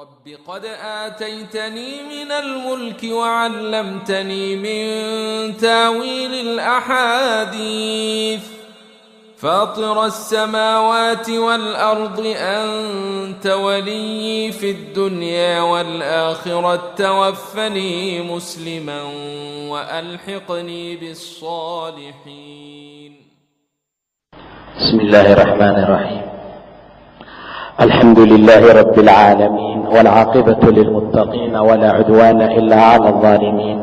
رب قد آتيتني من الملك وعلمتني من تاويل الأحاديث فاطر السماوات والأرض أنت ولي في الدنيا والآخرة توفني مسلما وألحقني بالصالحين. بسم الله الرحمن الرحيم. الحمد لله رب العالمين، والعاقبة للمتقين، ولا عدوان إلا على الظالمين.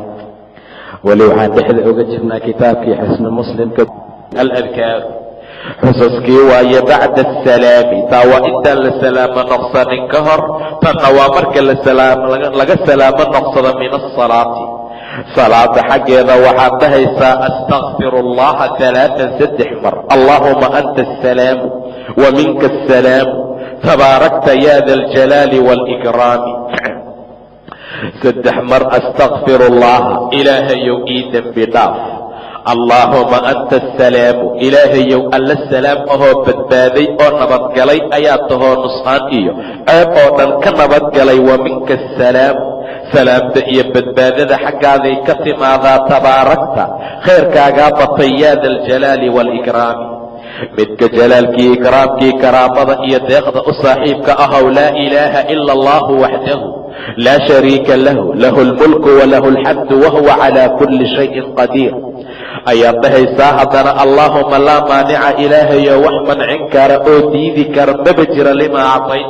Weli waxaan dhexda oga jirnaa kitaabkii Xisnu Muslimka. Aladkaar, xusaskii waaye. Bacda asalaami, taa waa intaan la salaamo noqsanin ka hor. Tanna waa marka laga salaamo noqsado. Min asalaati, salaada xaggeeda, waxaad dhahaysaa: astakfir allaha alaaan, 3 mar. Allaahuma anta asalaamu wa minka asalaamu, tabaarakta ya da aljalaali waalikraami. 3 mar. Astakfir allaha, Ilaahayow ii dembi dhaaf. Allaahuma anta asalaamu, Ilaahayow alla salaam ahoo badbaaday oo nabadgalay ayaa tahoo nusqaan iyo ceeb oo dhan ka nabadgalay. Wa minka asalaamu, salaamta iyo badbaadada xaggaaday ka timaadaa. Tabaarakta, khayrkaagaa batay, yaa da aljalaali waalikraami, midka jalaalkii, ikraamkii, karaamada iyo deeqda u saaxiibka ahow. Laa ilaaha ila allahu waxdahu laa shariika lahu, lahu lmulku walahu alxamdu wahuwa calaa kulli shayin qadiir, ayaad dhahaysaa. Haddana allaahuma laa maanica, Ilaahayo wax mancin kara oo diidi kara maba jira, limaa actayt,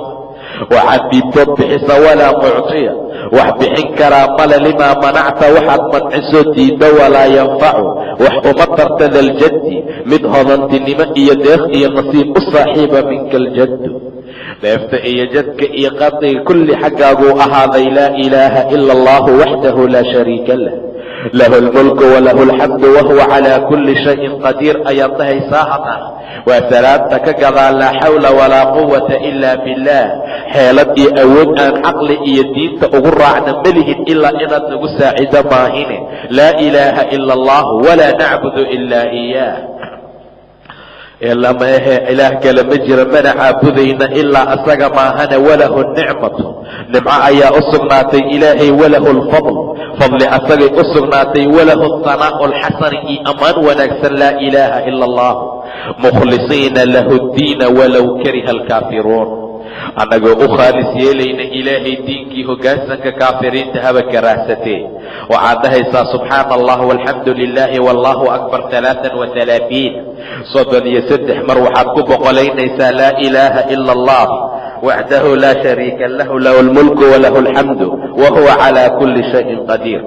waxaad dhiibtood bixisa, walaa muctiya, wax bixin karaa male, limaa manacta, waxaad mancisoo diiddo, walaa yanfacu, wax uma tarta, daljaddi, mid hodantinimo iyo deeq iyo nasiib u saaxiiba, minka aljaddu. Dheefta iyo jadka iyo qadiga kulli xaggaaguu ahaaday. Laa ilaaha ila allahu waxdahu laa shariika lah, lahu lmulku walahu alxamdu wahuwa calaa kulli shayin qadiir, ayaad dhahaysaa. Haddana waa salaamta ka gadaa. Laa xawla walaa quwata ila billaah, xeelad iyo awood aan caqli iyo diinta ugu raacna melihin ilaa inaad nagu saacido maahine. Laa ilaaha ila allahu walaa nacbudu ila iyaah, ilaa ma ahe ilaah kale ma jiro, mana caabudayna ilaa asaga maahane. Walahu nicmatu, nimco ayaa u sugnaatay Ilaahay. Walahu alfadl, fadli asagay u sugnaatay. Walahu athanaa'u alxasani, iyo ammaan wanaagsan. Laa ilaaha ila allah, mukhlisiina lahu ddiina walow kariha alkaafiruun, annagoo u khaalis yeelayna Ilaahay diinkii, hoggaansanka kaafiriinta haba karaahsatee. Waxaad dhahaysaa: subxaana allah walxamdu lilaahi wallahu akbar 33, 33 mar. Waxaad ku boqolaynaysaa: laa ilaaha ila allah waxdahu laa shariika lahu, lahu lmulku walahu alxamdu wahuwa calaa kulli shayin qadiir.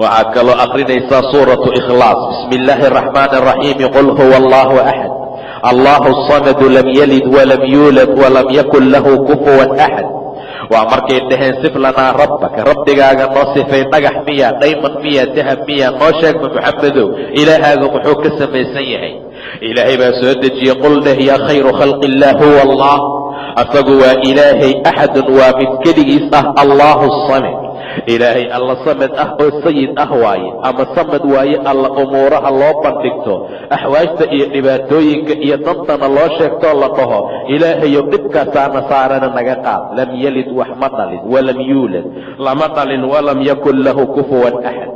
Waxaad kaloo akrinaysaa suuratu Ikhlaas. Bismi illaahi araxmaani araxiimi. Qul huwa allahu axad, allahu samadu, lam yalid walam yuulad walam yakun lahu kufuwan axad. Waa markay dhaheen: sif lanaa rabbaka, rabbigaaga noo sifay. Dhagax miya, dhayman miya, dahab miya? Noo sheegma, Muxamedow, Ilaahaaga muxuu ka samaysan yahay? Ilaahay baa soo dejiyey: qul dheh, yaa khayru khalqi illah, huwa allah, asagu waa Ilaahay, axadun, waa mid keligiis ah, allahu samad, Ilaahay alla samad ah oo sayid ah waaye, ama samad waaye, alla umuuraha loo bandhigto, axwaajta iyo dhibaatooyinka iyo dantana loo sheegtoo la dhaho: Ilaahayow, dhibkaasaana saarana, naga qaad. Lam yalid, wax ma dhalin, walam yuulad, lama dhalin, walam yakun lahu kufuwan axad,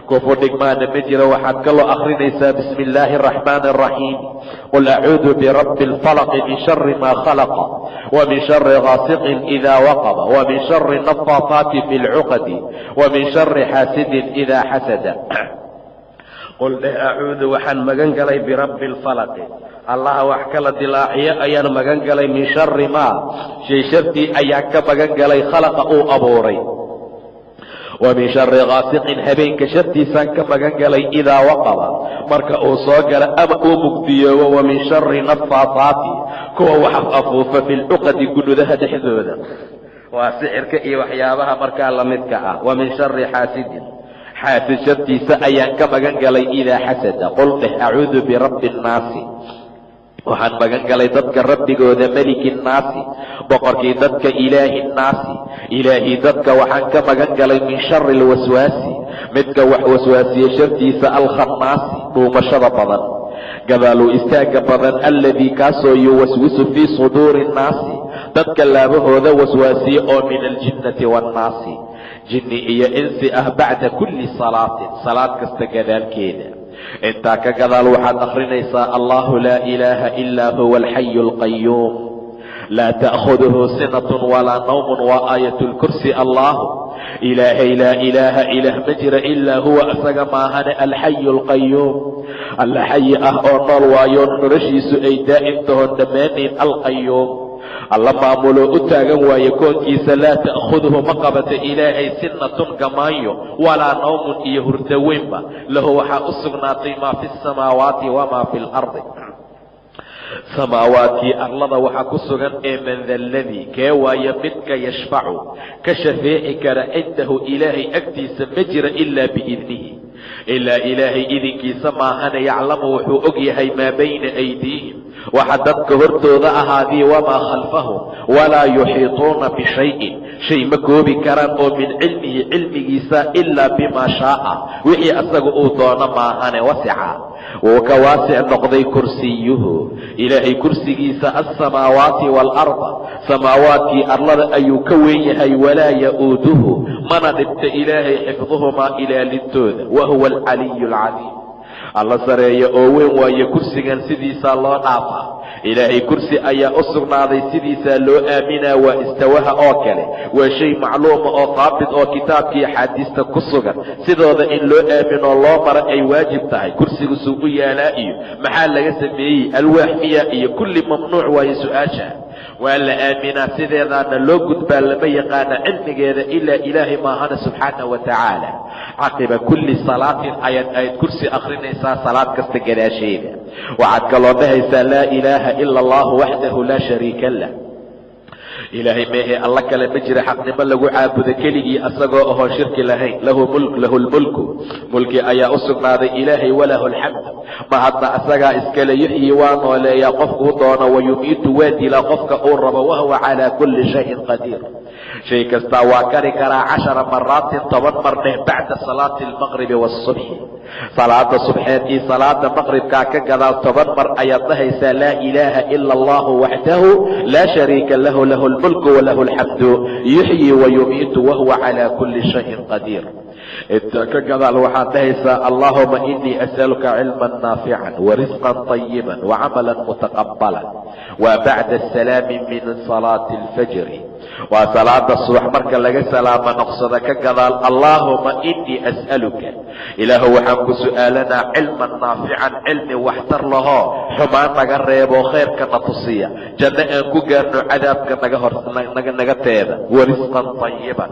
kufu dhigmaana ma jiro. Waxaad kaloo akrinaysaa: bismi illaahi araxmaani araxiim. Qul acuudu birabbi alfalaqi, min shari maa khalaqa, wa min shari gaasiqin idaa waqaba, wa min shari nafaafaati fi lcuqadi, wa min shari xaasidin idaa xasada. Qul dheh, acuudu, waxaan magan galay, birabbi alfalaqi, Allaha wax kala dilaaciyo ayaan magan galay, min shari maa, shay shartii ayaan ka magan galay, khalaqa, uu abuuray, wa min shari gaasiqin, habeenka shartiisaan ka magan galay, idaa waqaba, marka uu soo galo ama uu mugdiyoobo, wa min shari nafaafaati, kuwa wax afuufa, fi lcuqadi, gunudaha dhexdooda, waa sixirka iyo waxyaabaha markaa lamidka ah, wa min shari xaasidin, xaasid shartiisa ayaan ka magan galay, idaa xasada. Qul dheh, acuudu birabbi annaasi, waxaan magan galay dadka rabbigooda, meliki nnaasi, boqorkii dadka, ilaahi nnaasi, ilaahii dadka. Waxaan ka magan galay min shari alwaswaasi, midka wax waswaasiye shartiisa, alkhannaasi, dhuumashada badan, gadaaluu istaagga badan, alladii, kaasoo, yuwaswisu fii suduuri nnaasi. Dadka laabahooda waswaasiye oo min aljinnati waannaasi, jinni iyo insi ah. Bacda kulli salaatin, salaad kasta gadaalkeeda. Intaa ka gadaal waxaad akhrinaysaa: Allahu laa ilaaha ilaa huwa alxayu alqayuum, laa ta'khuduhu sinatun walaa nawmun. Waa aayat lkursi. Allahu Ilaahay, laa ilaaha, ilaah ma jira, ilaa huwa, isaga maahane, alxayu alqayuum, alla xayi ah oo nool waayo, noloshiisu ay daa'im tahoon dhammaanayn, alqayuum, alla maamuloo u taagan waaye koonkiisa. Laa ta'khuduhu, ma qabata Ilaahay, sinatun, gamaanyo, walaa nawmun, iyo hurdo weynba. Lahu, waxaa u sugnaatay, maa fi asamaawaati wamaa fi alardi, samaawaadkii arlada waxaa ku sugan. Ee man da ladii, kee waaye midka, yashfacu, ka shafeeci kara, cindahu, Ilaahay agtiisa? Ma jira, ilaa biidnihi, ilaa Ilaahay idinkiisa maahane. Yaclamu, wuxuu og yahay, maa bayna aydiihim, waxa dadka hortooda ahaadii, wamaa khalfahum, walaa yuxiituuna bishayin, shay ma koobi karaan oo min cilmihi, cilmigiisa, ilaa bimaa shaaa, wixii asaga uu doono maahane. Wasica, wuu ka waasic noqday, kursiyuhu, Ilaahay kursigiisa, alsamaawaati waalarda, samaawaadkii arlada ayuu ka weyn yahay. Walaa ya-uuduhu, mana dhibta Ilaahay, xifduhumaa, ilaalintooda. Wa huwa alcaliyu alcadiim, Alla sareeya oo weyn waaye. Kursigan sidiisaa loo dhaafaa. Ilaahay kursi ayaa u sugnaaday, sidiisaa loo aaminaa. Waa istawaha oo kale, waa shay macluuma oo haabit oo kitaabkii axaadiista ku sugan, sidooda in loo aaminoo loo maro ay waajib tahay. Kursigu suu u yaalaa iyo maxaa laga sameeyey, alwaax miya iyo kulli mamnuuc waaye su-aasha. Waa la aaminaa, sideedaana loo gudbaa, lama yaqaana cilmigeeda ilaa Ilaahay maahana, subxaana wa tacaala. Caqiba kulli salaatin ayaad aayad kursi akhrinaysaa, salaad kasta gadaasheeda. Waxaad kaloo dhahaysaa: laa ilaaha ila allahu waxdahu laa shariika lah. Ilaahay meehe alla kale ma jira xaqnimo lagu caabudo, keligii asagoo ahoon shirki lahayn. Lahu mulk, lahu lmulku, mulki ayaa u sugnaaday Ilaahay, walahu alxamd, mahadna asagaa iskale. Yuxyi, waa nooleeyaa qofkuu doono, wayumiitu, waa dilaa qofka uu rabo, wahuwa calaa kulli shayin qadiir, shay kastaa waa kari karaa. 10 maraatin, 10 mar dheh, bacda salaati almaqribi waasubxi, salaada subxeed iyo salaada maqribkaa ka gadaal 10 mar ayaad dhahaysaa: laa ilaaha ila allahu waxdahu laa shariika lahu, lahu lmulku walahu alxamdu, yuxyi wayumiitu, wahuwa calaa kulli shayin qadiir. Inta ka gadaal waxaad dhahaysaa: allahuma inii as'aluka cilman naafican warisqan طayiban wacamalan mutaqabalan. Waa bacda asalaami min salaati alfajri, waa salaada subax marka laga salaamo noqsado ka gadaal. Allaahuma inii as'aluka, Ilaahu waxaan ku su'aalanaa, cilman naafican, cilmi waxtar lahoo xumaan naga reebo, khayrka na tusiya, janno aan ku gaarno, cadaabka naga hor naga teeda, warisqan طayiban,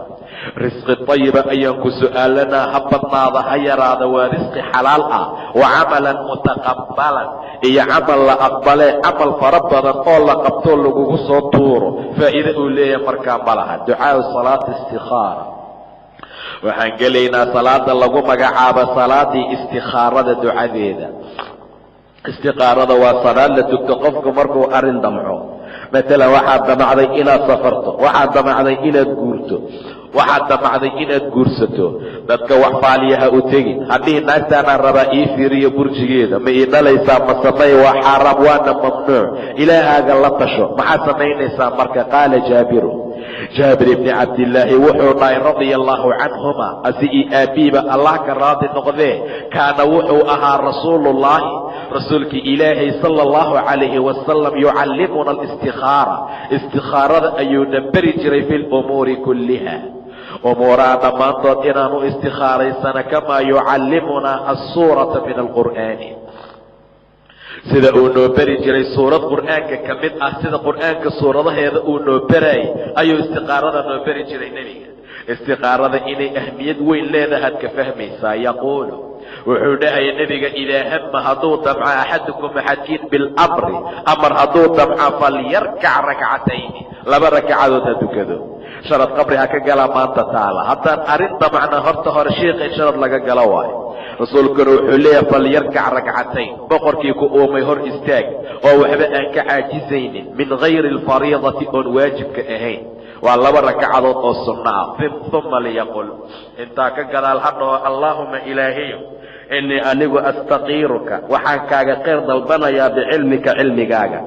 risqi طayiba ayaan ku su'aalanaa, ha badnaada ha yaraada, waa risqi xalaal ah, wa camalan mutaqabalan, iyo camal la aqbalee. Camal fara badan oo la qabtoo lagugu soo tuuro faa'iide uu leeyahay markaa ma laha. Ducaau salaati istikhaara. Waxaan gelaynaa salaada lagu magacaabo salaadii istikhaarada ducadeeda. Istikaarada waa salaad la tugto qofku markuu arrin damco. Matalan, waxaad damacday inaad safarto, waxaad damacday inaad guurto, waxaad damacday inaad guursato. Dadka wax faaliyaha u tegin, haddii naagtaanaan rabaa ii fiiriyo burjigeeda, ma ii dhalaysaa ma samey, waa xaaraam waana mamnuuc. Ilaahaaga la tasho. Maxaad samaynaysaa marka? Qaala Jaabiru, Jaabir ibni Cabdillaahi wuxuu dhahay, radia allahu canhuma, asi io aabiiba Allah ka raadi noqdee, kaana, wuxuu ahaa, rasuulullaahi, rasuulkii Ilaahay, sala allahu calayhi wasalam, yucallimuna alistikaara, istikhaarada ayuuna beri jiray, fi lumuuri kulliha, umuuraha dhammaantood inaanu istikhaaraysana, kamaa yucallimunaa assuurata min alqur'aani, sida uu noo beri jiray suurad qur'aanka ka mid ah. Sida qur'aanka suuradaheeda uu noo beraayay ayuu istiqaarada noo beri jiray nebiga. Istiqaarada inay ahmiyad weyn leedahaad ka fahmaysaa. Yaquulu, wuxuu dhahaya nebiga: idaa hama, hadduu damco, axadukum, axadkiin, bilamri, amar hadduu damco, falyarkac rakcatayni, laba rakacadood ha tukado. Sharad qabri ha ka galaa maanta taala. Haddaan arrin damcna, horta hore shiika in sharad laga galo waayo. Rasuulkuna wuxuu leeyahay: falyarkac rakcatayn. Boqorkii ku uumay hor istaag oo waxba aan ka caajisaynin, min gayri alfariidati, oon waajibka ahayn, waa laba rakacadood oo sunno ah. Uma liyaqul, intaa ka gadaal ha dhaho: allaahuma, Ilaahayo, inii, anigu, astakiiruka, waxaan kaaga khayr dalbanayaa, bicilmika, cilmigaaga.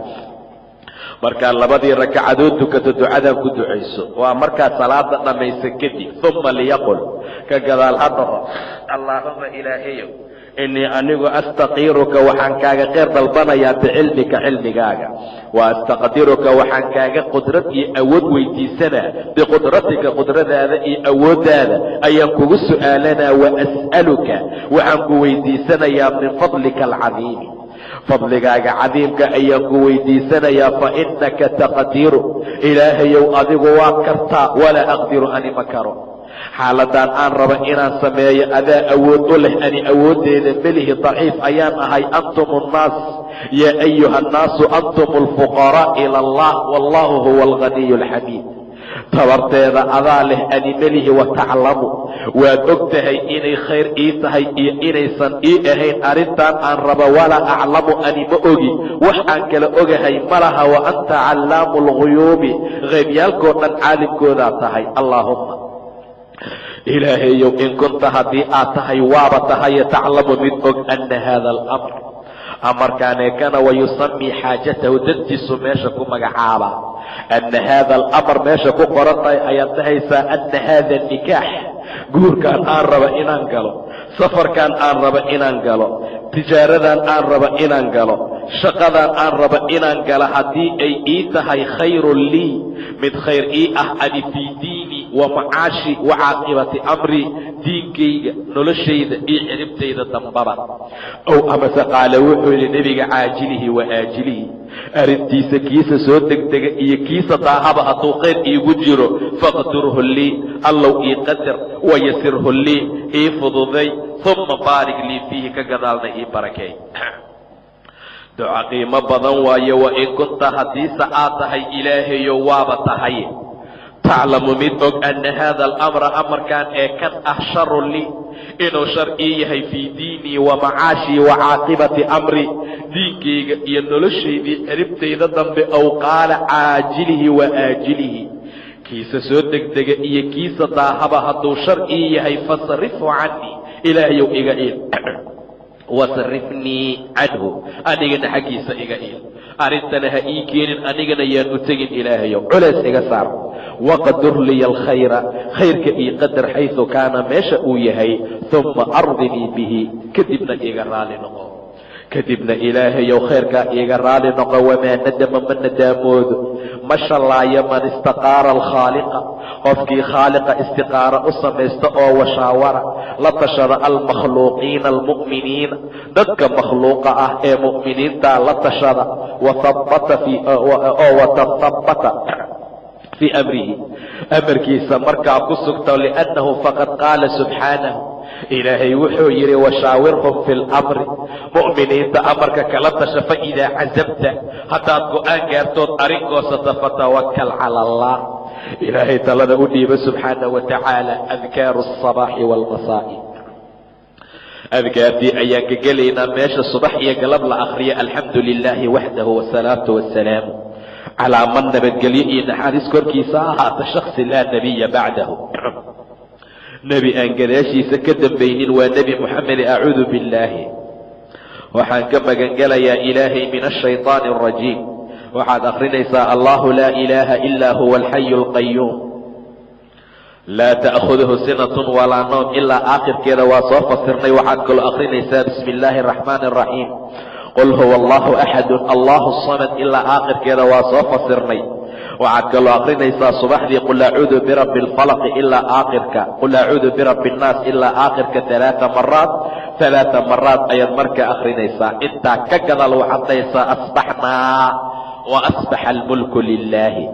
Markaa labadii rakacadood tukato ducadan ku ducayso, waa markaa salaada dhammaysa kadib. Uma liyaqul, ka gadaal ha dhaho: Allaahuma, Ilaahayow, inii anigu astakiiruka, waxaan kaaga kheyr dalbanayaa, bicilmika, cilmigaaga, wa astaqdiruka, waxaan kaaga qudrad iyo awood weydiisanaa, biqudratika, qudradaada iyo awooddaada ayaan kugu su'aalanaa, wa as'aluka, waxaan ku weydiisanayaa, min fadlika alcadiimi, fadligaaga cadiimka ayaan ku weydiisanayaa, fa innaka taqdiru, Ilaahayow, adigu waad kartaa, walaa aqdiru, ani ma karo. Xaaladan aan raba inaan sameeyo adaa awood u leh, ani awooddeeda melihi, daciif ayaan ahay. Antum annaas, yaa ayuha annaasu antum alfuqaraa ila Allah, wallahu huwa alghaniyu alxamiid. Tabarteeda adaa leh, ani melihi. Wa taclamu, waad og tahay inay khayr ii tahay iyo inaysan ii ahayn arrintan aan raba, walaa aclamu, ani ma ogi, wax aan kala ogahay ma laha. Wa anta callaamu alghuyuubi, qaybyaalkoo dhan caalimkoodaa tahay. Allaahumma, Ilaahayow, in kunta, haddii aad tahay, waaba tahaye, taclamu, mid og, anna haada alamr, amarkaane kana, wayusamii xaajatahu, dantiisu meesha ku magacaaba, anna haada alamr meesha ku qoran tahay ayaad dhahaysaa, anna haada nikaax, guurkaan aan raba inaan galo, safarkaan aan raba inaan galo, tijaaradan aan raba inaan galo, shaqadan aan raba inaan galo, haddii ay ii tahay khayrun lii, mid khayr ii ah ani, fii diini wa macaashi wa caaqibati amri, diinkayga, noloshayda iyo ciribtayda dambaba, ow amase qaala, wuxuu yidhi nebiga, caajilihi wa aajilihi, arrintiisa kiisa soo degdega iyo kiisa daahaba hadduu khayr iigu jiro, faqdurhu lii, Allow ii qadar, wayasirhu lii, ii fududay, uma baarik lii fiihi, ka gadaalna ii barakeey. Duca qiimo badan waaye. Wa in kunta, haddiise aad tahay, Ilaahayo, waaba tahay, taclamu, mid og, anna haada alamra, amarkan ee kan ah, sharun lii, inuu shar ii yahay, fii diinii wa macaashii wa caaqibati amri, diinkayga iyo noloshaydii ciribtayda dambe, ow qaala caajilihi wa aajilihi, kiisa soo degdega iyo kiisa daahaba hadduu shar ii yahay, fasrifhu canii, Ilaahayow iga iil, wasrifnii canhu, anigana xaggiisa iga iil, arrintana ha ii keenin, anigana yaan u tegin, Ilaahayow culays iga saar, waqdur liya alkhayra, khayrka ii qadar, xaysu kaana, meesha uu yahay, uma ardinii bihi, kadibna iiga raali noqo, kadibna Ilaahayow khayrkaa iiga raali noqo. Wamaa nadama, ma nadaamoodo, ma shallaayo, man istaqaara alkhaaliqa, qofkii khaaliqa istiqaaro u samaysta oo washaawara, la tashada, almakhluuqiina almu'miniina, dadka makhluuqa ah ee mu'miniinta la tashada, oo watathabbata fii amrihi, amarkiisa markaa ku sugta, liannahu faqad qaala subxaanahu, Ilaahay wuxuu yidhi: washaawirhum fi lamri, mu'miniinta amarka kala tasha, faidaa cazamta, haddaad go'aan gaartood arrin goosata, fatawakal cala Allah, Ilaahay talada u dhiiba subxaanahu wa tacaala. Adkaaru asabaaxi waalmasaa'i, adkaartii ayaan ka gelaynaa meesha subax iyo galab la akriya. Alxamdu lilaahi waxdahu, wasalaatu wasalaamu calaa man, nabadgelyo iyo naxariis korkiisa ahaata shaksi, laa nebiya bacdahu, nebi aan gadaashiisa ka dambaynin, waa Nebi Moxamed. Acuudu billaahi, waxaan ka magangelayaa Ilaahay, min ashayطaani alrajiim. Waxaad akrinaysaa: Allahu laa ilaaha ilaa huwa alxayu alqayuum, laa ta'khudhu sinatun walaa nawm, ilaa aakhirkeeda waa soo fasirnay. Waxaad kaloo akrinaysaa: bismi illaahi araxmaani araxiim, qul huwa allahu axadun, allahu samad, ilaa aakhirkeeda waa soo fasirnay. Waxaad kaloo akrinaysaa subaxdii: qul acuudu birabbi alfalaqi ilaa aakhirka, qul acuudu birabbi annaas ilaa aakhirka, alaaa maraat, alaaa maraat ayaad markaa akrinaysaa. Intaa ka gadaal waxaad dhahaysaa: asbaxnaa wa asbaxa almulku lilaahi.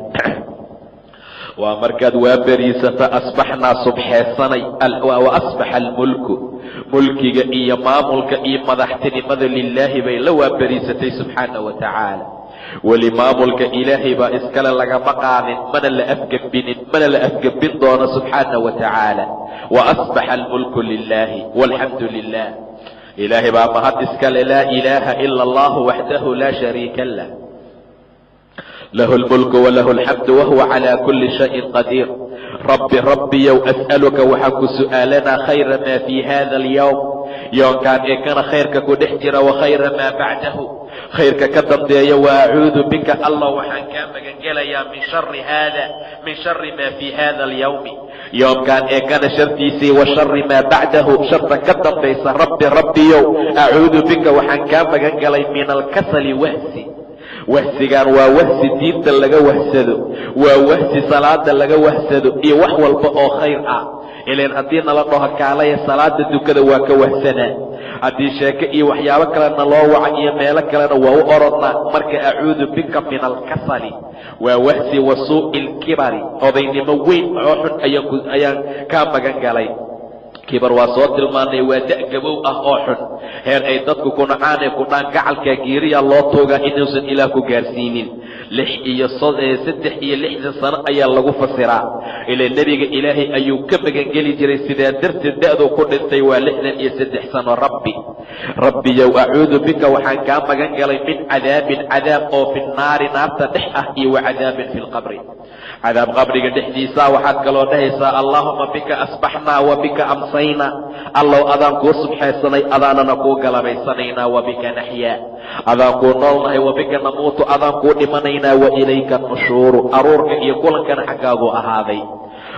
Waa markaad waa beriisata. Asbaxnaa, subxeesanay, wa asbaxa almulku, mulkiga iyo maamulka iyo madaxtinimada, lilaahi bay la waaberiisatay subxaana wa tacaala. Weli maamulka Ilaahay baa iskale, lagama qaadin, mana la afgembinin, mana la afgembin doono subxaana wa tacaala. Wa asbaxa almulku lilaahi walxamdu lilah, Ilaahay baa mahad iskale. Laa ilaaha ila allahu waxdahu laa shariika lah, lahu lmulku walahu alxamdu wahuwa calaa kuli shayin qadiir. Rabbi, Rabbiyow, as'aluka, waxaan ku su'aalanaa, khayra maa fii hada alyowm, Yoonkaan ee kana khayrka ku dhex jira, wa khayra maa bacdahu, khayrka ka dambeeya. Wa acuudu bika, Allah, waxaan kaa magangelayaa, min shari haada, min shari maa fii hada alyawmi, yoomkaan ee kana shartiisii, wa shari maa bacdahu, sharta ka dambaysa. Rabbi, rabbiyow, acuudu bika, waxaan kaa magan galay, min alkasali, wahsi. Wahsigaan waa wahsi diinta laga wahsado, waa wahsi salaada laga wahsado iyo wax walba oo khayr ah. Ilan haddii nala dhaho kaalaya salaada dukada, waa ka wahsanaa. Haddii sheeke iyo waxyaabo kalena loo waca iyo meelo kalena, waa u orodnaa. Marka acuudu bika min alkasali waa wahsi, wa suu'i alkibari, odaynimo weyn oo xun ayaan kaa magan galay. Kibar waa soo tilmaanay, waa da' gabow ah oo xun, heer ay dadku ku nacaanay ku dhaan gacalka geeriya loo toogaa inuusan Ilaah ku gaarsiinin. Lix iyo 63 sano ayaa lagu fasiraa. Ila nebiga Ilaahay ayuu ka magangeli jiray, sidaa darteed da'duu ku dhintay waa 63 sano. Rabbi, rabbiyow, acuudu bika, waxaan kaa magan galay, min cadaabin, cadaab oo fi nnaari, naarta dhex ah, iyo wa cadaabin fi lqabri, cadaab qabriga dhexdiisa. Waxaad kaloo dhahaysaa: Allaahuma bika asbaxnaa wa bika amsaynaa, Allow adaan kuu subxaysanay, adaanana kuu galabaysanaynaa, wa bika naxyaa, adaan kuu noolnahay, wa bika namuutu, adaan kuu dhimanaynaa, wa ilayka nushuuru, aruurka iyo kulankana xaggaaguu ahaaday.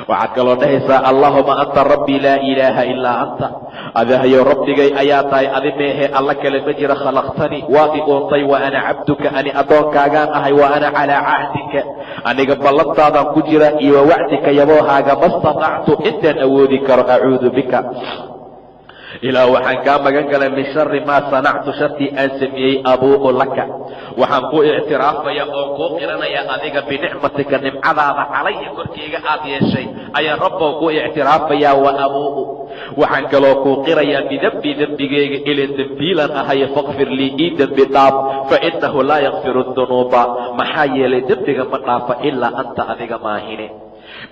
Waxaad kaloo dhahaysaa: Allaahuma anta rabbii, laa ilaaha ilaa anta, adahayo rabbigay ayaa tahay, adi meehe alla kale ma jira. Khalaqtanii, waad i uuntay, wa ana cabduka, ani addoonkaagaan ahay, wa ana calaa cahdika, aniga ballantaadaan ku jira, iyo wa wacdika, yaboohaaga, ma statactu, intaan awoodi karo. Acuudu bika, Ilaah, waxaan kaa magan galay, min shari maa sanactu, shartii aan sameeyey. Abuu'u laka, waxaan kuu ictiraafaya oo kuu qiranaya adiga, binicmatika, nimcadaada, calaya, korkayga aad yeeshay ayaan, Rabbow, kuu ictiraafayaa. Wa abuu'u, waxaan kaloo kuu qirayaa, bidembi, dembigayga, ilan dembiilan ahaye. Fakfir lii, ii dembi dhaaf, fa innahu laa yakfiru dunuuba, maxaa yeelay dembiga ma dhaafa, ilaa anta, adiga maahine.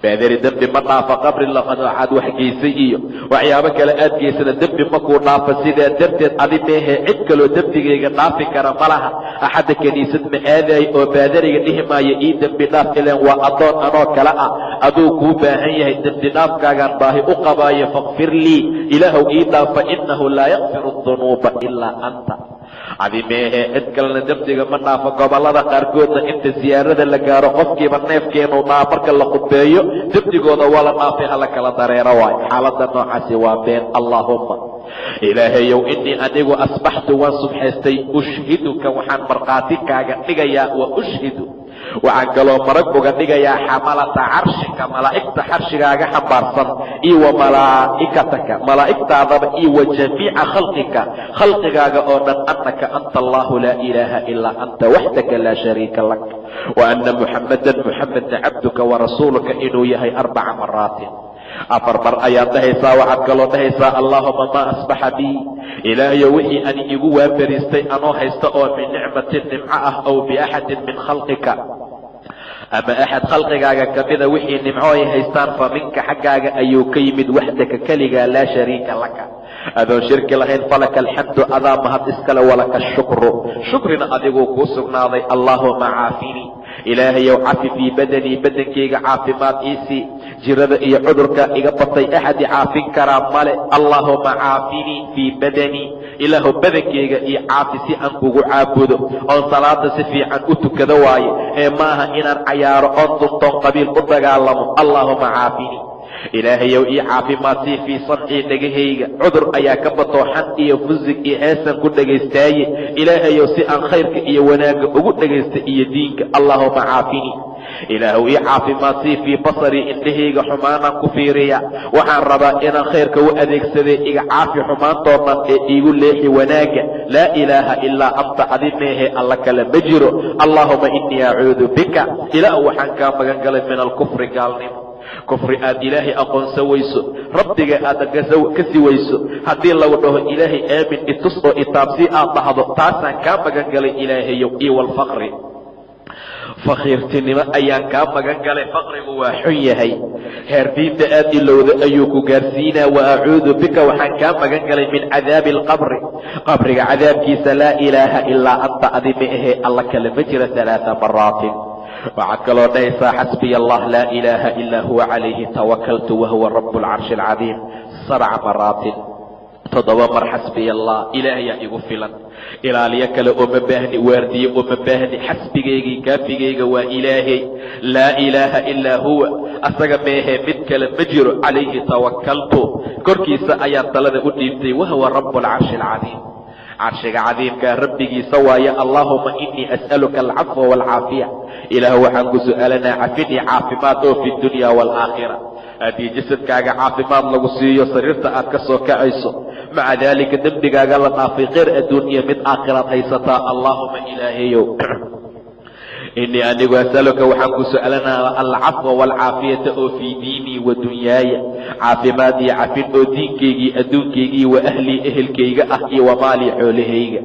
Baadari dembi ma dhaafa, qabri laqad waxaad wax geysay iyo waxyaabo kale aad geysana dembi makuu dhaafa. Sidaa darteed adi meehe cid kaloo dembigayga dhaafi kara ma laha. Axadda kiniisad ma aadaay oo baadariga dhihi maayo ii dembi dhaaf, ilan waa addoon anoo kale ah, aduu kuu baahan yahay, dembi dhaafkaagaan baahi u qabaayo. Fakfir lii, Ilaahow ii dhaafa, innahu laa yakfiru dunuuba ilaa anta, adi meehe cid kalena dembiga ma dhaafo. Gobollada qaarkoodna inta siyaarada la gaaro qofkiiba neefkeenu dhaa marka la khudbeeyo, dembigooda waa la dhaafay, hala kala dareero waay. Xaaladda noocaasi waa been. Allaahumma, Ilaahayow, innii anigu asbaxtu, waan subxaystay, ushhiduka, waxaan markhaati kaaga dhigayaa, wa ushhidu, waxaan kaloo marag uga dhigayaa, xamalata carshika, malaa'igta xarshigaaga xambaarsan, iyo wa malaa'ikataka, malaa'igtaadaba, iyo wa jamiica khalqika, khalqigaaga oo dhan, annaka anta allahu, laa ilaaha ilaa anta, waxdaka laa shariika lak, wa anna muxammadan, muxamedna, cabduka wa rasuuluka inuu yahay. Arbaca maraatin, afar mar ayaad dhahaysaa. Waxaad kaloo dhahaysaa: Allaahuma maa asbaxa bii, Ilaahayo wixii ani igu waabariistay anoo haysta oo min nicmatin, nimco ah, ow biaxadin min khalqika, ama axad khalqigaaga kamida wixii nimco ay haystaan, fa minka, xaggaaga ayuu ka yimid, waxdaka, keligaa, laa shariika laka, adoon shirki lahayn. Falaka alxamdu, adaa mahad iskale, walaka ashukru, shukrina adiguu kuu sugnaaday. Allaahuma caafinii, Ilaahayow cafi, fii badanii, badankayga caafimaad iisii, jirada iyo cudurka iga batay, axadi caafin karaa male. Allaahuma caafinii fii badanii, Ilaahu badankayga io caafi si aan kugu caabudo oon salaada si fiican u tukado waaye, ee maaha inaan cayaaro oon duntoon qabiil u dagaalamo. Allaahuma caafinii, Ilaahayow ii caafimaad sii, fii samcii, dhegahayga cudur ayaa ka batoo, xan iyo fusig iyo heesan ku dhagaystaaye, Ilaahayow si aan khayrka iyo wanaagga ugu dhagaysta iyo diinka. Allaahuma caafinii, Ilaahow ii caafimaad sii, fii basarii, indhahayga xumaanaan ku fiiriya, waxaan rabaa inaan khayrka u adeegsaday, iga caafi xumaantoo dhan ee iigu leexi wanaagga. Laa ilaaha ilaa anta, adi meehe alla kale ma jiro. Allaahuma innii acuudu bika, Ilaah waxaan kaa magan galay, min alkufri, gaalnimo, kufri aad Ilaahay aqoonsan weyso, Rabbiga aad kasi weyso, haddii lagu dhaho Ilaahay aamin itus oo itaabsii aad dhahdo, taasaan kaa magan galay Ilaahayow. Iyo walfaqri, fakiirtinimo ayaan kaa magan galay. Faqrigu waa xun yahay, heer diinta aad ilowda ayuu ku gaarsiinaa. Wa acuudu bika, waxaan kaa magan galay, min cadaabi alqabri, qabriga cadaabkiisa. Laa ilaaha ilaa anta, adi ma ahee alla kale ma jira. Alaaa maraatin. Waxaad kaloo dhahaysaa: xasbiya allah, laa ilaaha ilaa huwa, calayhi tawakaltu, wahuwa rabu alcarshi alcadiim, sabca maraatin. 7 mar xasbiya allah, ilaahayaa igu filan, ilaaliyo kale uma baahni, waardiye uma baahni, xasbigaygii kaafigayga waa ilaahay, laa ilaaha ilaa huwa, asaga meehee mid kale ma jiro, calayhi tawakaltu, korkiisa ayaan talada u dhiibtay, wahuwa rabu alcarshi alcadiim, carshiga cadiimkaa rabbigiisa waaye. Allaahuma inii as'aluka alcafwa waalcaafiya, ilaah waxaan ku su'aalanaa cafin iyo caafimaad oo fi dunya waalaakhira. Haddii jasadkaaga caafimaad lagu siiyo, sariirta aad ka soo kacayso, maca daalika dembigaaga la dhaafay, kheyr adduun iyo mid aakhiraad haysataa. Allaahuma ilaahayow inii anigu asaluka waxaan ku su'aalanaa alcafwa waalcaafiyata oo fii diinii wa dunyaaya, caafimaad iyo cafin oo diinkaygii adduunkaygii wa ahlii ehelkayga ah iyo wamaalii xoolahayga.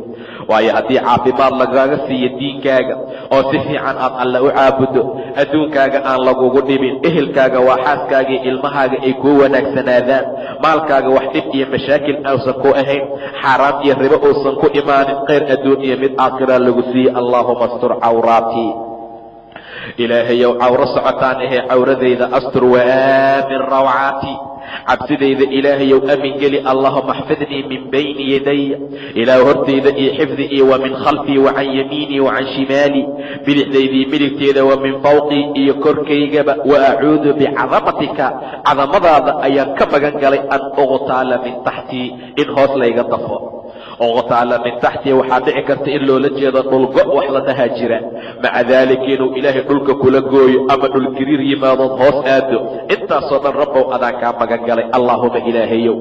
Waayo haddii caafimaad lagaaga siiyo diinkaaga oo si fiican aad alle u caabudo, adduunkaaga aan lagugu dhibin, ehelkaaga waa xaaskaagii ilmahaaga ay kuu wanaagsanaadaan, maalkaaga wax dhib iyo mashaakil uusan ku ahayn, xaaraam iyo ribo uusan ku imaanin, khayr adduun iyo mid aakhira lagu siiye. Allaahuma astur cawraatii, ilaahayow cawro socotaan ahee cawradayda astur, waaamin rawcaati, cabsidayda ilaahayow amin geli. Allahuma axfidnii min bayni yadaya, ilaah hortayda iyo xifdi, iyo wa min khalfii wa can yamiinii wa can shimaalii, bidixdaydii midigteeda, wa min fawqii iyo korkaygaba. Wa acuudu bicadamatika, cadamadaada ayaan ka magan galay, an uqtaala min taxtii, in hoos layga dafo. Uqtaala min taxtii waxaa dhici karta in loola jeedo dhulgo wax la dhahaa jira, maca daalika inuu ilaahay dhulka kula gooyo ama dhulgariir yimaadood hoos aado. Intaasoo dhan rabbow adaan kaa magan galay. Allaahuma ilaahayow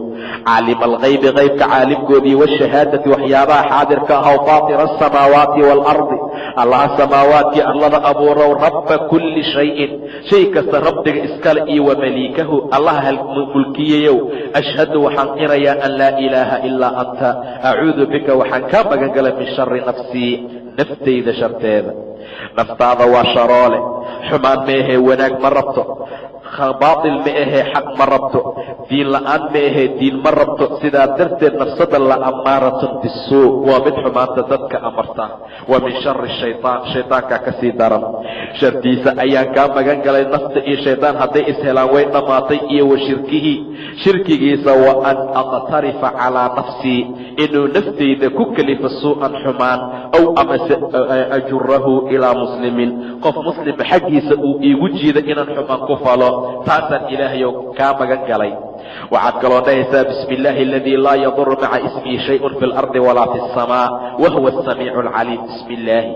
caalima alkaybi, kaybka caalimkoodii, washahaadati, waxyaabaha xaadirka ahaw, faatira asamaawaati waalardi, allaha samaawaadkii arlada abuurow, rabba kulli shayin, shay kasta rabbiga iskale iyo wa maliikahu, allaha mulkiyayow, ashhadu waxaan qirayaa an laa ilaaha ilaa anta, acuudu bika waxaan kaa magan galay min shari nafsii, naftayda sharteeda. Naftaada waa sharoole, xumaan ma ahee wanaag ma rabto, baatil ma ahee xaq ma rabto, diin la'aan ma ahee diin ma rabto. Sidaa darteed nafsada la ammaaratun bisuu, waa mid xumaanta dadka amarta. Wa min shari shaytaan, shaytaankaa ka sii daran, shartiisa ayaan kaa magan galay. Nafta iyo shaydaan hadday ishelaan way dhammaatay. Iyo wa shirkihi, shirkigiisa, wa an aqtarifa calaa nafsii, inuu naftayda ku kelifa suu'an xumaan, ow amase ajurahu ilaa muslimin, qof muslima xaggiisa uu iigu jiida inaan xumaan ku falo, taasaan ilaahayow kaa magan galay. Waxaad kaloo dhahaysaa bismi illaahi aladii laa yaduru maca ismihi shayun fi alardi walaa fi asamaa wahuwa asamiicu alcaliim. Bismi illaahi,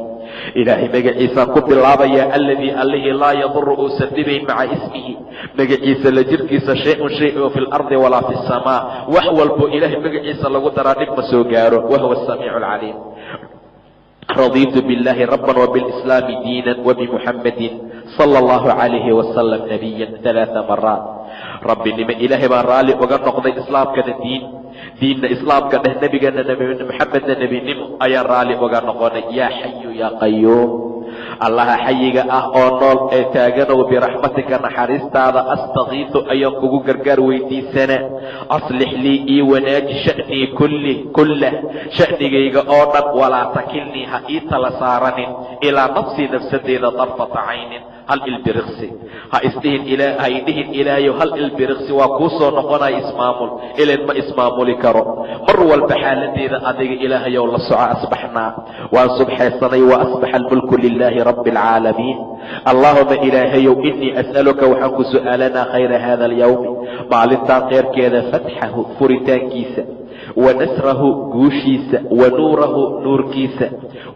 ilaahay magaciisaan ku bilaabayaa, aladii allihii laa yaduru uusan dhibayn, maca ismihi magaciisa la jirkiisa, shay-un shay oo fi lardi walaa fi asamaa, wax walbo ilaahay magaciisa lagu daraa dhib ma soo gaaro, wahuwa asamiicu alcaliim. Radiitu biاllahi rabا وbاlإسlaami diina وbmuxamadi salى اllahu عalayhi wasalam nabiya ثaلaaثa maraat. Rabbinimo ilaahay baan raalli uga noqday, islaamkana diin, diinna islaamka dheh, nebigana nebi maxamedna nebinimo ayaan raalli uga noqonay. Yaa xayu yaa qayuum, allaha xayiga ah oo nool ee taaganow, biraxmatika naxariistaada astakiitu ayaan kugu gargaar weydiisana, aslix lii ii wanaaji sha'nii kulli kullah, sha'nigayga oo dhan, walaa takilnii ha ii tala saaranin, ilaa nafsii nafsadeyda, darfata caynin hal ilbiriqsi. Ha isdhihin, ha idhihin ilaahayow hal ilbiriqsi waa kuu soo noqonaya ismaamul, ilan ma ismaamuli karo. Mar walba xaaladeeda adiga ilaahayow la soco. Asbaxnaa waan subxaysanay, wa asbaxa almulku lilaahi rabbi alcaalamiin. Allaahuma ilaahayow inii as'aluka waxaan ku su'aalanaa khayra hada alyawmi, maalintaan kheyrkeeda, fatxahu furitaankiisa, wa nasrahu guushiisa, wa nuurahu nuurkiisa,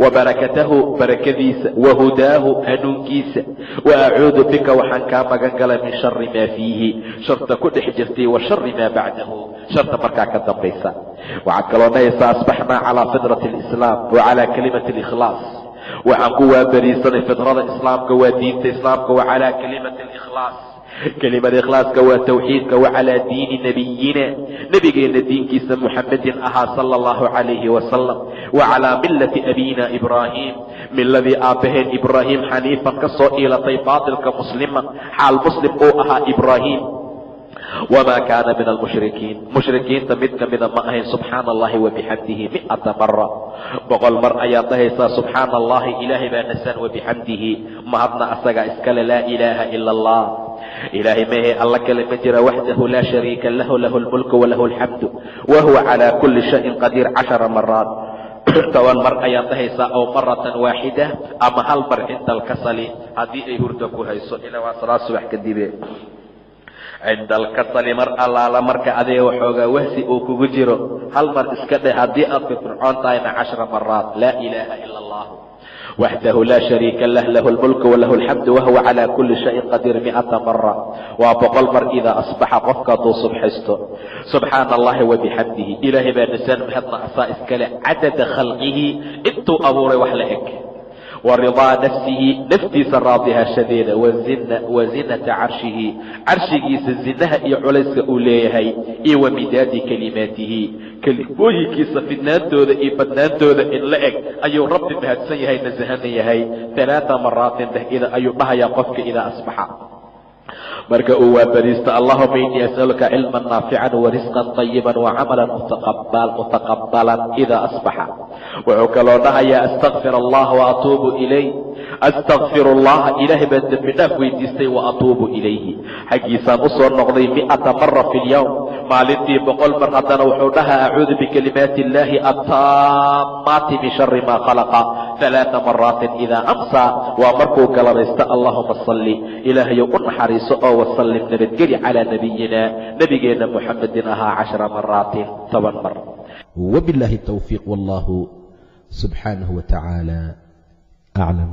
wa barakatahu barakadiisa, wa hudaahu hanuunkiisa. Wa acuudu bika waxaan kaa magan galay min shari maa fiihi, sharta ku dhex jirtay, wa shari maa bacdahu, sharta markaa ka dambaysa. Waxaad kaloo dhahaysaa asbaxnaa calaa fitrati alislaam wa calaa kalimati alikhlaas, waxaan ku waabariisanay fitrada islaamka, waa diinta islaamka, wa calaa kalimati alikhlaas, kelimada ikhlaaska waa tawxiidka, wa calaa diini nabiyina, nebigeenna diinkiisa muxamedin ahaa sala allahu calayhi wasalam, wa calaa millati abiina ibraahim, miladii aabbaheen ibraahim, xaniifan ka soo iilatay baatilka, musliman xaal muslim uu ahaa ibraahim, wma kaana min almushrikiin, mushrikiinta mid kamida ma ahayn. Subxaana allahi wabixamdihi miata mara, 100 mar ayaad dhahaysaa subxaana allahi, ilaahay baa nasan, wabixamdihi, mahadna asagaa iskale, laa ilaaha ila allah. Ilaahay mahe alla kale ma jira, waxdahu laa shariika lahu, lahu lmulku walahu alxamdu wahuwa calaa kulli shayin qadiir, 10 maraat, 10 mar ayaad dhahaysaa, aw maratan waaxida, ama hal mar, cinda alkasali, haddii ay hurdo ku hayso, ilaa waa salaad subax kadibe. Cinda alkasali, mar allaala marka adiga waxoogaa wahsi uu kugu jiro, hal mar iska dheh. Haddii aad firfircoon tahayna, 10 maraat, laa ilaaha ila allahu waxdahu laa shariika lah, lahu lmulku walahu alxamdu wahuwa calaa kulli shayin qadiir, 100 mara, waa 100 mar. Idaa asbaxa, qofka hadduu subxaysto, subxaana allahi wabixamdihi, ilaahay baa nisaan mahadna asaa iskale, cadada khalqihi, intuu abuuray wax la eg, wa ridaa nafsihi, naftiisa raadihashadeeda, wa zinata carshihi, carshigiisa zinaha iyo culayska uu leeyahay, iyo wa midaadi kelimaatihi, kelimooyinkiisa fidnaantooda iyo badnaantooda in la eg ayuu Rabbi mahadsan yahay, nasahana yahay. Alaaa maraatin dheh ida ayuu dhahayaa qofka idaa asbaxa, marka uu waabariisto. Allahuma inii as'aluka cilman naafican warisqan طayiban wacamalan mutaqabalan. Idaa asbaxa wuxuu kaloo dhahayaa astakfir allah waatuubu ilayh. Astakfir allaha, ilaahay baan dembi dhaaf weydiistay, waatuubu ilayhi, xaggiisaan usoo noqday, 100 mara fi lyowm, maalintii 100 mar. Haddana wuxuu dhahaa acuudu bikalimaati illahi attaamaati min shari maa khalaqa, alaaa maraatin idaa amsa, waa markuu galabaysto. Allahuma salli, ilaahayow u naxariiso oo wasallim, nabadgeli, calaa nabiyina, nabigeenna Muxamedin ahaa, 10 maraatin, 10 mar. وبالله التوفيق، والله سبحانه وتعالى أعلم.